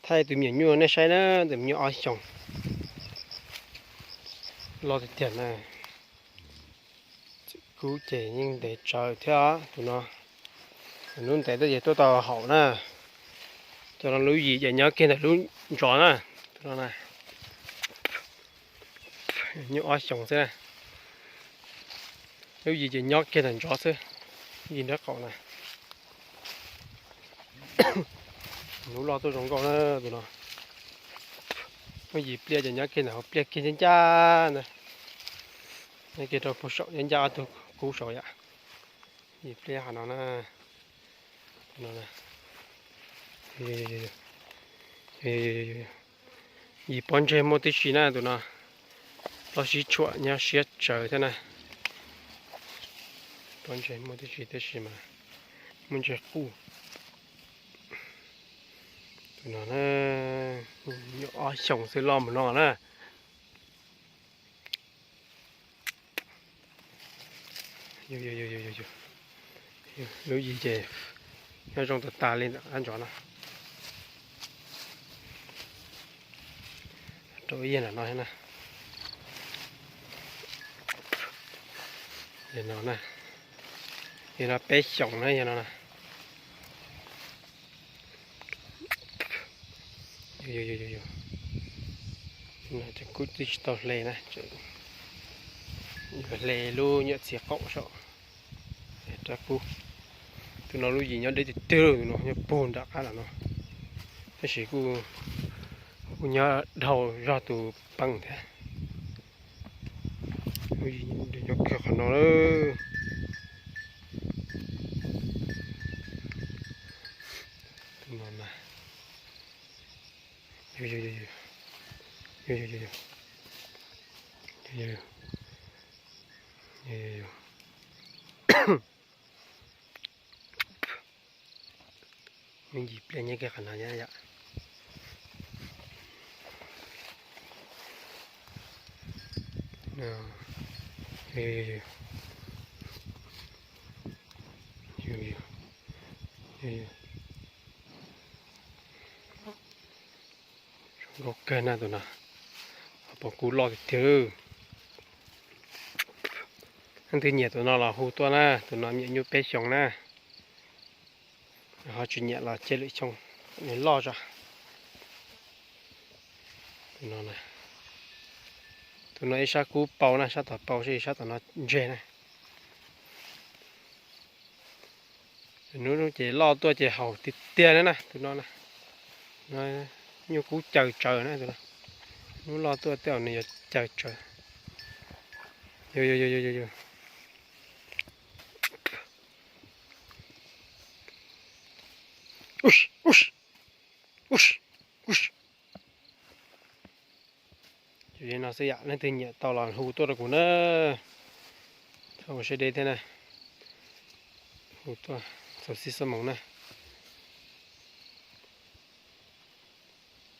Thaij tus me nyuam nyuj nej saib na, tus me nyuam ob xyoos, loj tiag tiag na. Tseem kub ces yeej ntev tsawv thiab tus no. Lub ntev tuaj ces tuaj tau haum na. Tus no lub yim ces nyob kiag ntawm lub ntsov na. Tus no na, nyuj ob xyoos xwb na. Lub yim ces nyob kiag ntawm ntsov xwb, yim nraub qaum na. Lub loj tuaj zoo nkauj na tus no. Lub yim pliaj ces nyob kiag ntawm hauv pliaj kiag ncaj ncaj ntag. Nyob kiag rau puag saum ncaj ncaj ob tug kub saud yom. Yim pliaj qhov no na. Yim pob ntseg muaj tib si na tus no. Loj sib tshuam nyob siab tsawv thiab na. Pob ntseg muaj tib si tab sis mas muaj ntseg quj. Tus no na, nyuam ob xyoos xwb loj mus no na. Lub yim ces nyob zoo tas tas li ntawm qab ntsov no. Rau ib yam no na. Yog no na, yog no peb xyoos na yog no na. Ces kuj tsis tau hle na, yuav hle lub nyuam txiv qaum saum rab kub. Tus no lub yim nyob deb tiag tiag, tus no nyob puag nram qab no no, tab sis kuj nyob dhau zog tus peem thiab. Lub yim nyob kiag qhov no lawm. Tus no na, yim pliaj nyob kiag qhov no yom. Zoo nkauj kawg na tus no, pob kub loj tiag tiag. Leej twg nyiam tus no los hu tuaj na, tus no me nyuam nyuj peb xyoos na. Ho tsis nyiam los cia lwm xyoo, nws loj zog. Tus no ib sab kub pau na, sab tom pau, sab tom no ntseg na. Hnub ces loj tuaj ces haum tiag tiag li na tus no na. Nyuj kub caws tsawv na tus no. Hnub loj tuaj tej zaum nws yuav caws tsawv. Li no xwb yom, leej twg nyiam tau los hu tuaj rau kuv na. Txhob ua siab deb thiab na. Hu tuaj txaus xib xab moos na.